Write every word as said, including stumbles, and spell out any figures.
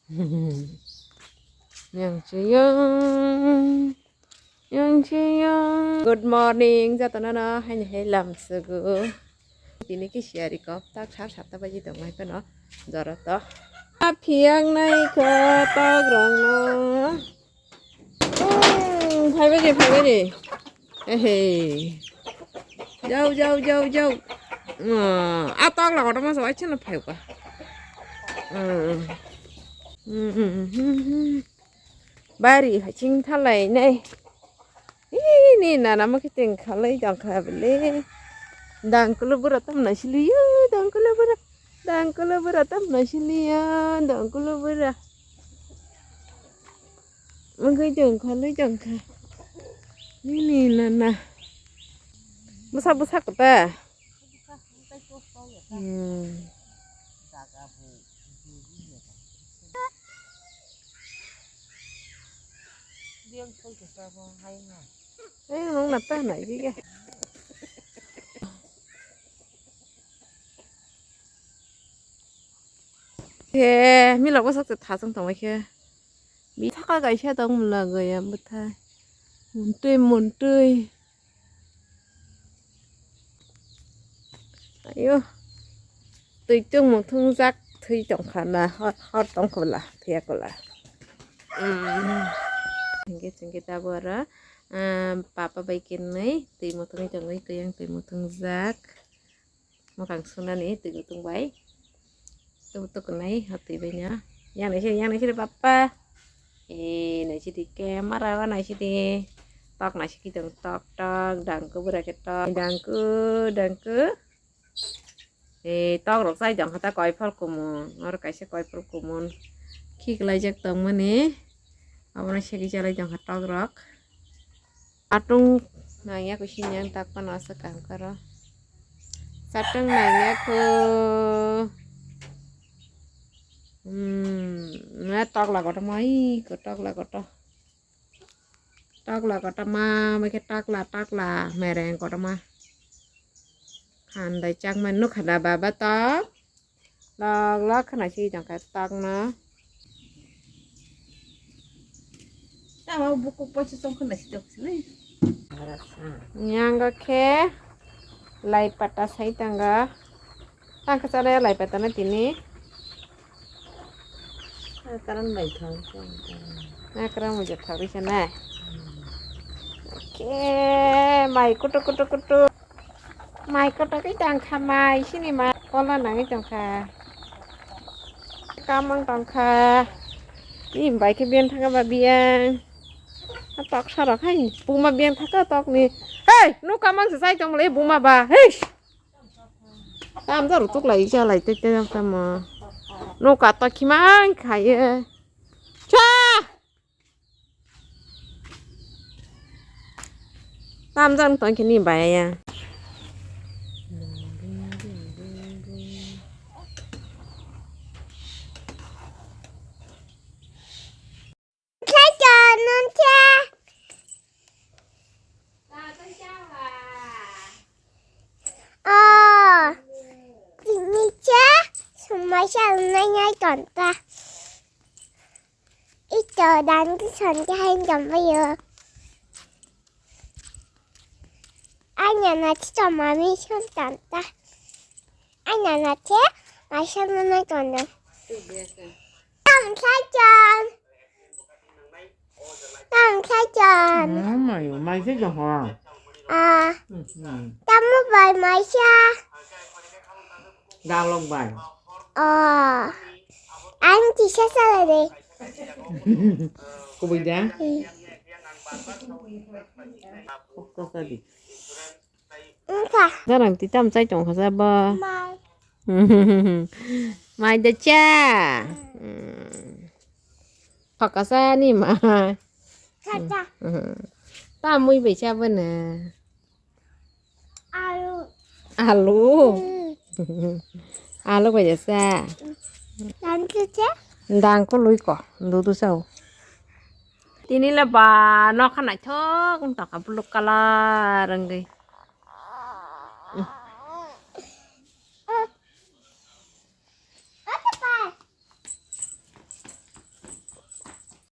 Yang chiyong, yang chiyong. Good morning, jotono no haini hai lam sugo. Tini ki siyari kok tak sar satta baji tong mai phano jora to. A phiyang nai kho tok rong no. Hmm, phai baji, phai baji. Ehe. Jau, jau, jau, jau. Ah, a tok la kotor ma so acha na phai ka. Hmm. Hmm, hmm, hmm, hmm. Bari haching thalai nai. Ini nana ma kiting khalai jang kha bele. Dang kulu bura tam na sili ya, dang kulu bura. Dang kulu bura tam na sili ya, dang kulu bura. Mungkhe jong kha, lwi jong kha. Nini nana. Bwsa bwsa kwta. Hmm. Eh, nung na ta na iki ke. He, mila bwsak se thasung tongwi khe. Bi thaka kaisa tong mula gaya bwthai. Muntwi, muntwi. Ayo. Twi tung muthung jak thwi tong kha na hor, hor tong kho bwla, thwiya kho bwla. Mm. Hingke, hingke tabuk aro, ah, papa bai kenwi twi muthungwi tongwi twi yang twi muthung jak. Mwkhang sunani twi kutung bai. Tuk tuk nai hotwi bai no. Yang naisidi, yang naisidi papa. Eh, naisidi camera o naisidi. Tok naisidi tong tok tok, dangku bwrake tok. Dangku, dangku. Eh, tok rok chai jong kha ta koi phal kumun. Oro kaisa koi phal kumun. Khiklaijak tongmani. Abono segwi chalai jong kha tok rok. Satung nangya kho sini ang tak pano asa kaham karo. Satung nangya kho. Hmm, na tokla kotor ma, ih, ko tokla kotor. Tokla kotor ma, ma khe tokla, tokla, mereng kotor ma. Khandai chak ma nukha da baba tok. Lok lok khna si tong kha tok no. Tamo buku poisa tong khna si tong sini. Yang khe lai pata sai tanga. Tang kha chana lai pata na tini. Karan bai thang. Na karan mo jat thang bisa na. Ke mai kutu kutu kutu. Mai kotor khe tang kha, mai sini ma kola nangwi tong kha. Kamang tong kha. Ni bai khe biyan thaka ba biyan. A tok sarok hai buma biyan thaka tok ni. Hey, nu kamang se sai tong le buma ba. Hey. Tam da rutuk lai ja lai te te tam. Nu ka to khimang kha ye. Cha. Tam jang tong khe ni bai ya. Oh, tini cha sumai sa nai nai tonta. Ito dan tu son ke hai jam ba yo. Anya na ti to mami son tanta. Anya na te mai son na na ton do. Tam sai ton. Tam sai ton. Oh, mai mai se jong ha. Ah. Hmm, hmm. Tamu bai mai sa. Dalok bai. Oh. Ang ti sa sa le de. Kubui da? Kokto sadi. Wngkha. Darang ti tam chai tong kha sa bo. Mai. Mai da cha. Phaka sa ni mai. Cha cha. Tamui bai cha bo na. Alu. Alu. Hmm. Alu bai jasa. Dan tu che? Dang ko lui ko, dudu sao. Tini le ba nokha naithok wng tongkha blue colour wngwi.